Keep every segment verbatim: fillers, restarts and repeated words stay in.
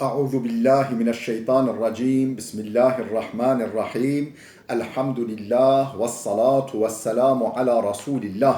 أعوذ بالله من الشيطان الرجيم. بسم الله الرحمن الرحيم. الحمد لله والصلاة والسلام على رسول الله.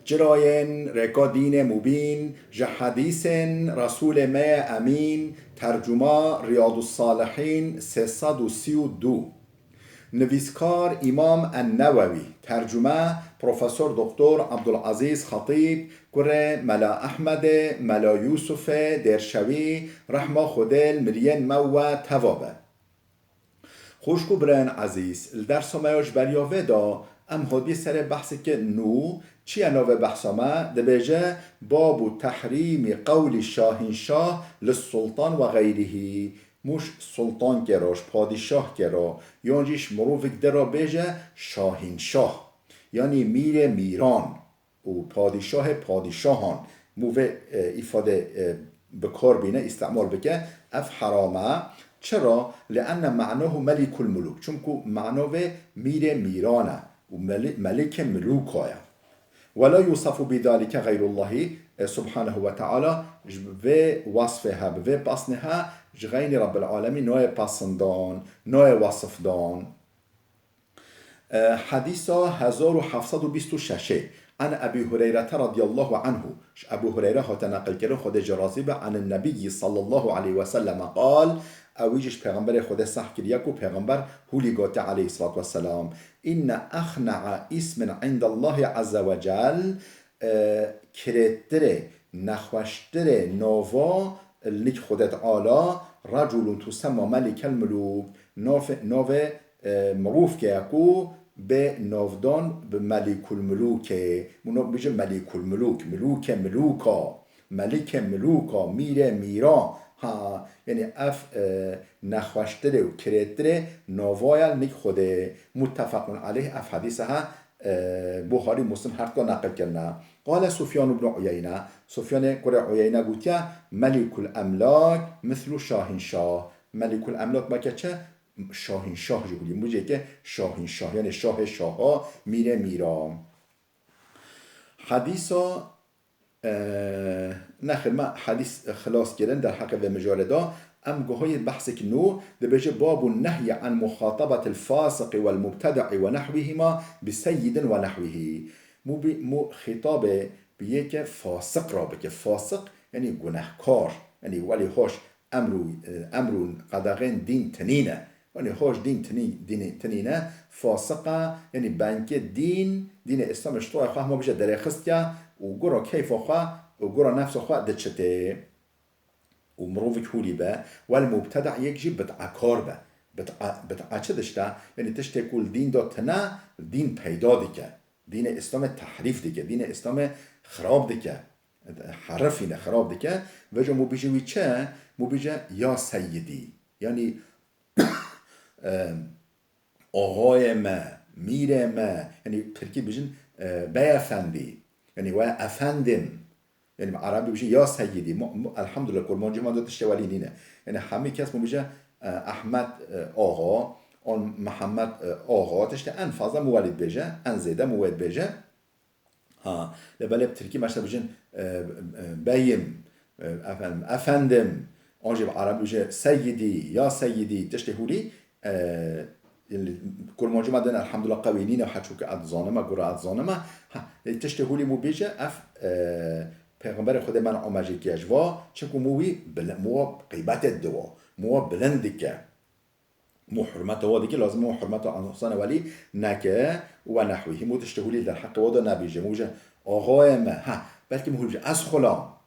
Çirayên rêka dînê mubîn, ji hedîsên Resûlê me yê Emîn, tercuma Riyadus Salihîn sê sed û sî û du. Nivîskar Îmam En-Newewî, tercume Profesor Doktor Abdulazîz Xetîb, kurê Mela Ehmedê, Mela Yûsufê Dêrşewî, rehma Xwedê li miriyên me û we teva be. Xwişk û birayên ezîz, li dersa me ya ji beriya vê de em hatibî serê behseke nû, çi ye navê behsa me? Dibêje, Babu tehrîmî qewlî şahînşah li sultan ve xeyrihî. Mûş sultankê re, ji padîşahkê re, yan jî ji mirovek di re bêje şahînşah, yanî mîrê mîran û padîşahê padîşahan. Mû vê, e, îfade, e, bi kar bîne, îstîmal bike, ev heram e. Çira? Li enne me'nahu melikul mulûk. Çimku mena vê mîrê mîran e û meli-, melikê milûka ye. Ve la yusafu bi zalike xeyrullahî, e, subhanehu ve teala, ji vê wasfê he, bi vê pesnê he, ji xeynî Rabbil Alemîn nayê pesindan, nayê wasifdan. E, hedîsa hezar û heft sed û bîst û şeş ê. An Ebî Hureyrete radiyallahu anhu, ji Ebû Hureyre hate neqilkirin, Xwedê jê razî be, an Nebiyyi sallallahu aleyhi ve selleme qal, ew jî ji Pêxemberê Xwedê seh kiriye ku Pêxember hûlî gote aleyhissalatu vesselam, Inne exne'a ismin indallahi azze ve cel, e, kirêtirê, nexweştirê nava li nik Xwedê Teala, reculun tusemma melikel mulûk, navê, navê, e, mirovkê ye ku bê navdan bi Melikul Mulûkê. Min bije Melikul Mulûk, Milûkê Milûka, Melikê Milûka, Mîrê Mîra. Ha, yanî ev, e, nexweştirê û kirêtirê nava ye li nik Xwedê. Muttefequn aleyh, ev hedîse ha, e, Buxarî û Muslim her duka neqil kirine. Qale Sufyan ibn Uyeyne, Sufyanê kurê Uyeyne gotiye, Melikul emlak mislu şahînşah. Melikul emlak weke çi? Şahînşah jî gotiye. Mûceke şahînşah, yanî şahê şaha, mîrê mîra. Hedîsa, e, nexir me hedîs xilas kirin derheqê vê mijarê de. Em guhayê behsek nû dibêje, Babun nehyi an muxatabetil fasiqi wel mubtedi'i ve nehwihima bi seyyidin ve nehwihî. Mû bi, mû xîtabê bi yeke fasiq re bike. Fasiq, yanî gunehkar. Yanî welî hoş emr û, e, emr û qedaxên dîn tinî ne. Yanî hoş dîn tinî, dînê tinî ne. Fasiq e, yanî bengê dîn, dînê Îslamê ji toya xwe hema bije derêxistiye û gura keyfa xwe û gura nefsa xwe diçitê. Û mirovek hûlî be, wel mubteda yek jî bid'ekar be. Bid'a, bid'a çi tişt e? Yanî tiştê ku li dîn de tine, dîn peyda dike. Dînê Îslamê tehrîf dike, dînê Îslamê xirab dike. Herifîne, xirab dike. Vêca mû bije wî çi? Mû bije ya seyyidî. Yanî, e, axayê me, mîrê me, yanî tirkî bijin, e, beyefendî. Yanî we efendim. Yanî erebî bijin ya seyyidî. Mu-, mu-, elhamdulillah, kurmancî me de tiştê welî nîne. Yanî hemî kes mû bije, e, Ehmed, e, axa, an Mihemed, e, axa, tiştê en fazla mû welî dibêje, en zêde mû wê dibêje. Ha, lê belê bi tirkî me işte bijin, e, e, beyim, e, efendim, efendim, an jî bi erebî bije seyyidî, ya seyyidî, tiştê hûlî, e, kurmancî me din elhamdulillah qewî nîne, heçû ke ez zanime, gura ez zanime. Ha, lê tiştê hûlî mû bêje, ev, e, Pêxemberê Xwedê men amejê kiye ji va, çimkû mû wî bil-, mû wa qîbetê diwa, mû wa bilind dike. Mû hurmeta wa dike, lazim mû hurmeta insana welî neke û we nehwî. Hîmû tiştê hûlî derheqê wa de nebêje. Mû bije, axayê me. Ha, belkî mû hûlî bije, ez xulam.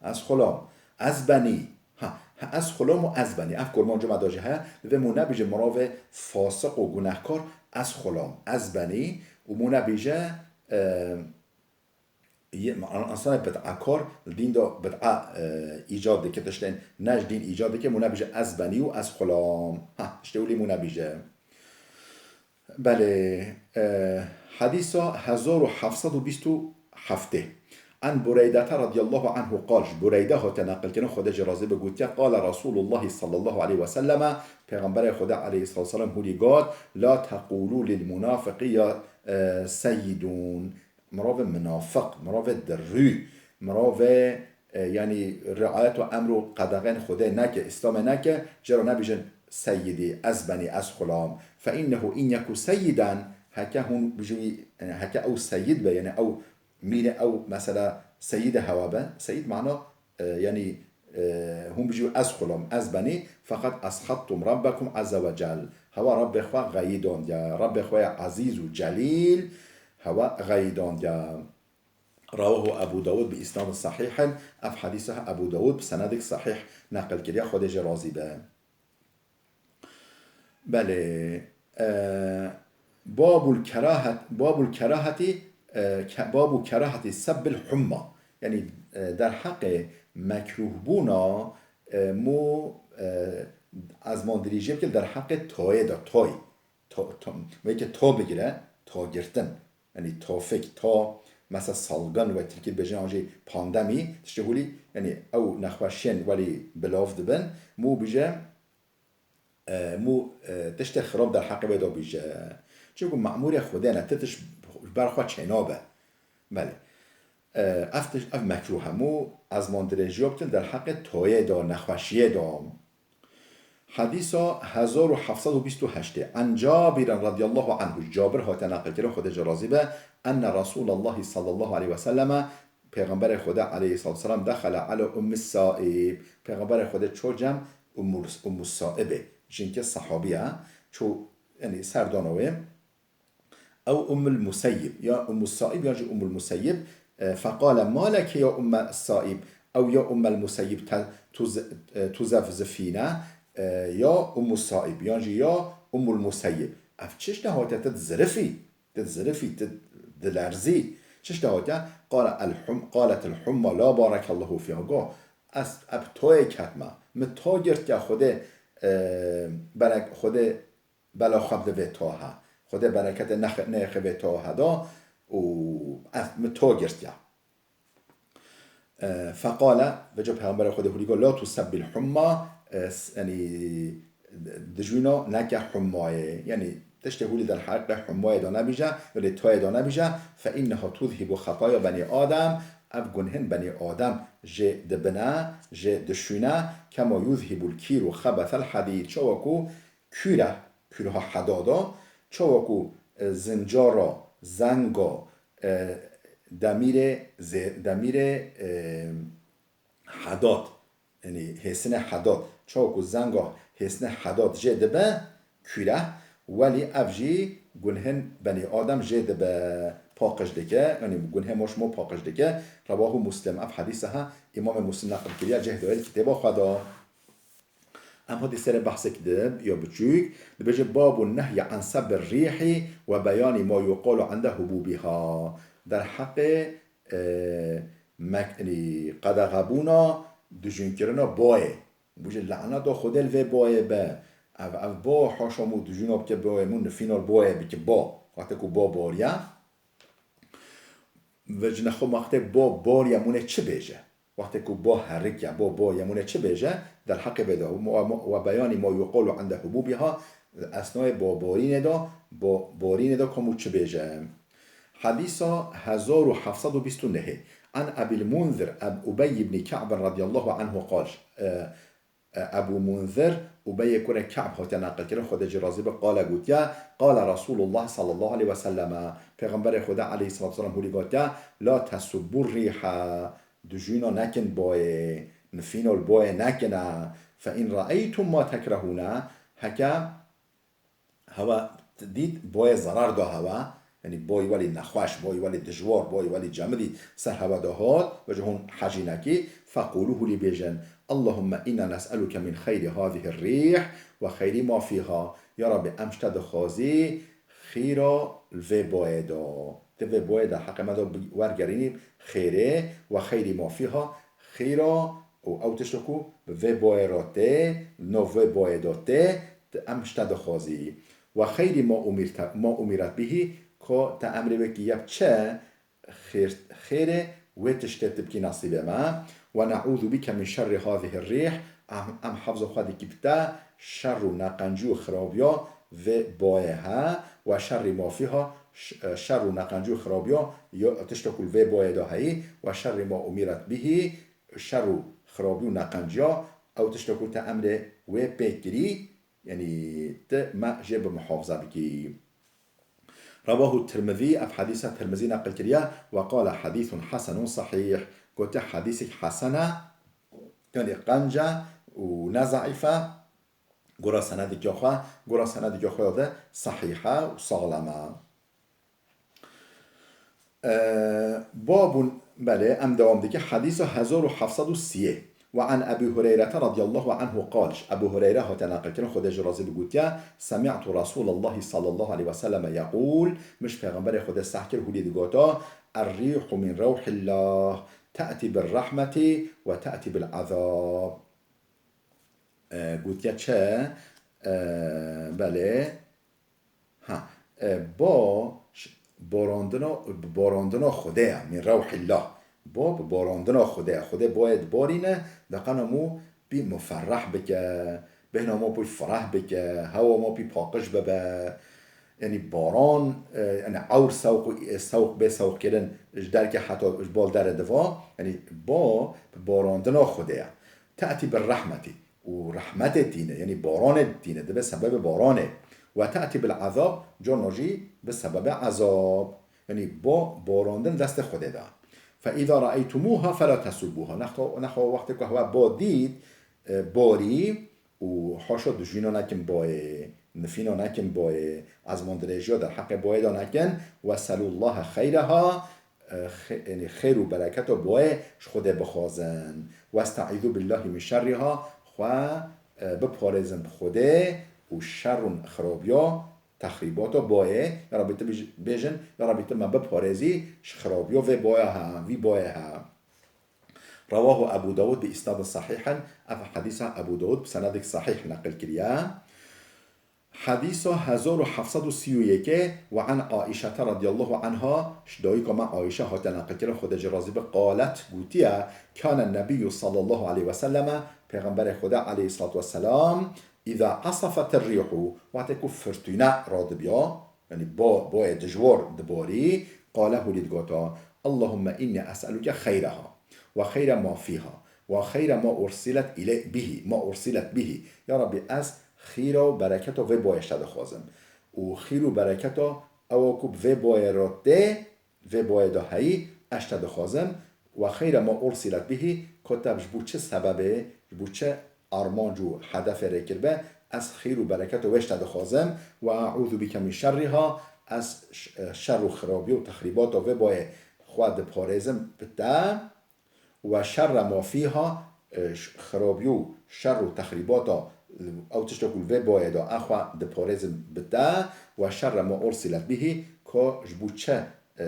Ez xulam. Ez benî. Ha, ha, ez xulam û ez benî. Ev kurmancî me de jî heye. Divê mû nebêje mirovê fasiq û gunehkar, ez xulam. Ez benî. Û mû nebêje, e, Yê, ma-, an-, insana bid'ekar li dîn de bid'a, e, îcad dike, tiştên ne ji dîn îcad dike, mû nebêje ez benî û ez xulam. Ha, tiştê wî mû nebêje. Belê, e, hedîsa hezar û heft sed û bîst û heftê. An Bureydete radiyallahu anhu qal, ji Bureyde hate neqilkirin, Xwedê jê razî be, gotiye, Qale Resulullah sallallahu aleyhi ve selleme, Pêxemberê Xwedê aleyhissalatu vesselam hûlî got, La tequlu lil munafiqi ya, e, seyyidun. Mirovê minafiq, mirovê dirû, mirovê e, yanî riayet û emr û qedexên Xwedê neke, Îslamê neke, jê re nebêjin seyidî, ez benî, ez xulam. Fe innehu in yeku seyidan, heke hûn bijî wî, yanî heke ew seyid be, yanî ew mîrê ew mesela seyidê hewa be, seyid mana, e, yanî, e, hûn bijî wî ez xulam, ez benî, feqet esxettum Rabbekum azze ve cel. Hewa Rabbê xwe xeyî dandiya. Rabbê xwe ya ezîz û celîl hewa xeyî dandiya. Rawahu Ebu Dawud bi isnadin sahîhin. Ev hedîsa Ebu Dawud bi senedek sahîh neqil kiriye. Xwedê jê razî be. Belê. E, babul kerahet, babul kerahetî, e, ke-, babu kerahetî sebbil humma. Yanî, e, derheqê mekrûhbûna, e, mû, e, ezmandirîjê bike derheqê toyê de, toy. To, to, weke to bigire, to girtin. Yanî tofik, to, mesela salgın we tirkî dibêjin, an jî pandemî, tiştê hûlî, yanî ew nexweşiyên welî bilav dibin, mû bije, e, mû, e, tiştê xirab derheqê wê de bije. Çimkû memûrê Xwedê ne, ti tişt ji ber xwe çênabe. Belê. E, ev tişt, ev mekrûh e, mû ezmandirêjiya bikin derheqê toyê de, nexweşiyê de. Hedîsa hezar û heft sed û bîst û heştê. An Cabirin radiyallahu anhu, Cabir hate neqilkirin, Xwedê ji razî be, enne Resûlallahi sallallahu aleyhi ve selleme, Pêxemberê Xwedê aleyhissalatu vesselam, dexele ala Ummi Saib. Pêxemberê Xwedê ço cem Ummu, Ummu Saibê. Jinkê sahabiye, ço, yanî serdana wê. Ew Ummul Museyyib, ya Ummu Saib, ya jî Ummul Museyyib, e, feqale, "Ma leke ya Umme Saib, ew ya Ummel Museyyib te-, tuz-, e, tuzefzifîne, e, ya Ummu Saib, yan jî ya Ummul Museyyib. Ev çi tişt e hatiye, tu dizirifî, tu dizirifî, tu dilerzî. Çi tişt e hatiye?" Qale el hum-, qalet el humma la barekallahu fiha. Got, "Ez, ev toyê ketme. Min to girtiya Xwedê, e, berek-, Xwedê bela xwe bide vê tohe. Xwedê bereketê nexe-, nêxe vê tohe da û ez, min to girtiya." E, feqale, vêca Pêxemberê Xwedê hûrî got, "La tusebbil humma", e, s-, yanî, dijwîna neke hummayê. Yanî, tiştê hûlî derheqê hummayê da nebîje, welê toyê da nebîje, "Fe inneha tuzhibu xetaya benî Adem", ev gunhên benî Adem jê dibine, jê dişûne, "kema yuzhibul kîru xebesel hadîd", çawa ku kûre, kûrha hedada, çawa ku, e, zincara, zenga, e, demîrê zê-, demîrê, e, hedad, yanî hêsine hedad, çawa ku zenga hêsine hedad jê dibe kûre, welî ev jî gunhên benî Adem jê dibe paqij dike, yanî gunhê ma şima paqij dike. Rewahu Muslim, ev hedîse ha Îmamê Muslim neqil kiriye, cih dayê li kitêba xwe de. Em hatî serê behsek de ya biçûk, dibêje, "Babun nehyi an sebbir rîhî ve beyanî ma yuqalu inde hubûbîha." Derheqê, e, mek-, yanî qedexebûna dijûnkirina boyê. Bûje, "Leneta Xwedê li vê boyê be. Ev, ev bo, haşa mû dijûna bike boyê mû, nifîna li boyê bike bo." Wextê ku bo boriya, Ve ji nexwe wextê bo boriya mûne çi bêje? Wextê ku bo herikiya, bo boriya mûne çi bêje? Derheqê vê de, ve beyanî ma yuqalu inde hubûbîha, esnayê bo borînê de, bo borînê de komû çi bêje? Hedîsa hezar û heft sed û bîst û nehê. An Ebil Munzir, Eb-, Ubey ibn Ka'b radiyallahu anhu qal, e, E, Ebû Munzir, Ubeyê kurê Ka'b hatiye neqilkirin, Xwedê jê razî be, qale gotiye, qale Resulullah sallallahu aleyhi ve selleme, Pêxemberê Xwedê aleyhissalatu vesselam hûrî gotiye, "La tesubbur rîhe", dijûna nekin boyê, nifîna li boyê nekine, "fe in re'eytum ma tekrehûne", heke hewa dît boyê zerar da hewa, yanî boy welî nexweş, boy welî dijwar, boy welî cemidî ser hewa da hat, ve ji hûn hecî nekî, feqûlû, hûlî bêjin, "Allahümme inna nes'eluke min xeyri hazihi rîh ve xeyri ma fiha." Ya Rabbi, em ji te dixwazî xîra li vê boyê da. Di vê boyê de heqê me da bi-, wergerînî xêrê ve xeyri ma fiha, xîra û ew tişta ku bi vê boyê re tê, li nav vê boyê de tê, em ji te dixwazî. "Ve xeyrî ma umîrte-, ma umîret bihî", ku te emrê wê kiriye bi çi, xêr-, xêrê wê tiştê tu bikî nesîbê me. "Ve ne'ûzu bike min şerri hazihir rîh", em, em hefza xwe dikî bi te, şer û neqencî û xirabiya vê boyê he, "ve şerri ma fîha", ş-, şer û neqencî û xirabiya ya tişta ku li vê boyê de heyî, "ve şerri ma umîret bihî", şer û xirabî û neqenciya, ew tişta ku te emrê wê pê kirî, yanî tu me jê bi muhafaza bikî. Rewahu Tirmizî, ev hedîsa Tirmizî neqil kiriye, we qale hedîsun hesenun sehîh. Gote hedîsek hesen e, yanî qenc e û ne zeîf e. Gora senedekê xwe, gora senedekê xwe de sehîh e û saxlem e. Ee, babun, belê, em dewam dike. Hedîsa hezar û heft sed û sî. Ve an Ebî Hureyrete radiyallahu anhu qal. Ji Ebû Hureyre hate neqilkirin, Xwedê jê razî be, gotiye, Semi'tu Resûlallahi sallallahu aleyhi ve selleme yeqûl, min ji Pêxemberê Xwedê seh kir, hûlî digota, Er-rîhu min rewhillah, te'tî bir-rehmetî ve te'tî bil-azab. E, gotiye çi? E, belê. Ha, e, ba ş-, borandina, bi borandina Xwedê ye, min rewhillah. Ba bi borandina Xwedê ye. Xwedê bayê dibarîne, de qena mû pî muferreh bike, bêhna ma pî fireh bike, hewa ma pî paqij bibe. Yanî baran, e, yanî ewr sewq û, e, sewq bê sewqkirin ji derke heta ji bal derê diva, yanî ba bi borandina Xwedê ye. Te'tî bir-rehmetî. Û rehmetê tîne, yanî baranê tîne, dibe sebebê baranê. Ve te'tî bil-azab, carna jî bi sebebê ezab. Yanî bo borandin destê Xwedê de. Fe îza re'eytumuha fela tesubbuha. Nexwe, nexwe wextê ku hewa bo dît, e, borî û haşa dijîna nekin boyê, nifîna nekin boyê, ezmandirêjiya derheqê boyê de nekin. Ve selullaha xeyreha, e, xe-, yanî xêr û bereketa boyê ji Xwedê bixwazin. Westa'îzu billahi min şerriha, xwe, e, biparêzin bi Xwedê û şer û xirabiya, texrîbata boyê. Ya Rabbî tu bij-, bêjin, ya Rabbî tu me biparêzî ji xirabiya vê boya he, vî boyê he. Rewahu Ebu Dawud bi isnadin sahîhin. Ev hedîsa Ebu Dawud bi senedek sahîh neqil kiriye. Hedîsa hezar û heft sed û sî û yekê, ve an Aîşete radiyallahu anha, ji dayika me Aîşe hate neqilkirin, Xwedê jê razî be, qalet, gotiye, Kâne Nebiyyû sallallahu aleyhi ve selleme, Pêxemberê Xwedê aleyhissalatu vesselam, îza esafetir rîhu, wextê ku firtûne radibiya, yanî bo-, boyê dijwar dibarî, qale hûlî digota, Allahumme înnî es'eluke xeyreha, ve xeyre ma fîha, ve xeyre ma ursilet île-, bihî, ma ursilet bihî. Ya Rabbî, ez xîra û bereketa vê boyê ji te dixwazim. Û xîr û bereketa ewa ku bi vê boyê re tê, vê boyê de heyî, ez ji te dixwazim. Ve xeyre ma ursilet bihî, ku te ji bo çi sebebê, ji bo çi armanc û hedefê rê kiribe, ez xîr û bereketa wê ji te dixwazim. Ve e'ûzu bike min şerriha, ez ş-, şer û xirabiya û texrîbata vê boyê xwe diparêzim bi te. Ve şerre ma fîha, e, ş-, xirabiya û şer û texrîbata, e, ew tişta ku li vê boyê de, ez xwe diparêzim bi te. Ve şerre ma ursilet bihî, ku ji bo çi, e,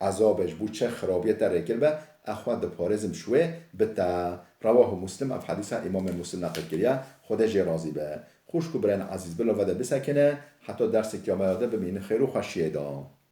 ezabê, ji bo çi xirabiyê te rê kiribe, ez xwe diparêzim ji wê bi te. Rewahu Muslim, ev hedîsa Îmamê Muslim neqil kiriye, Xwedê jê razî be. Xwişk û birayên ezîz, bila ve de bisekine, heta derseke me ya de bimînin xêr û xweşiyê de.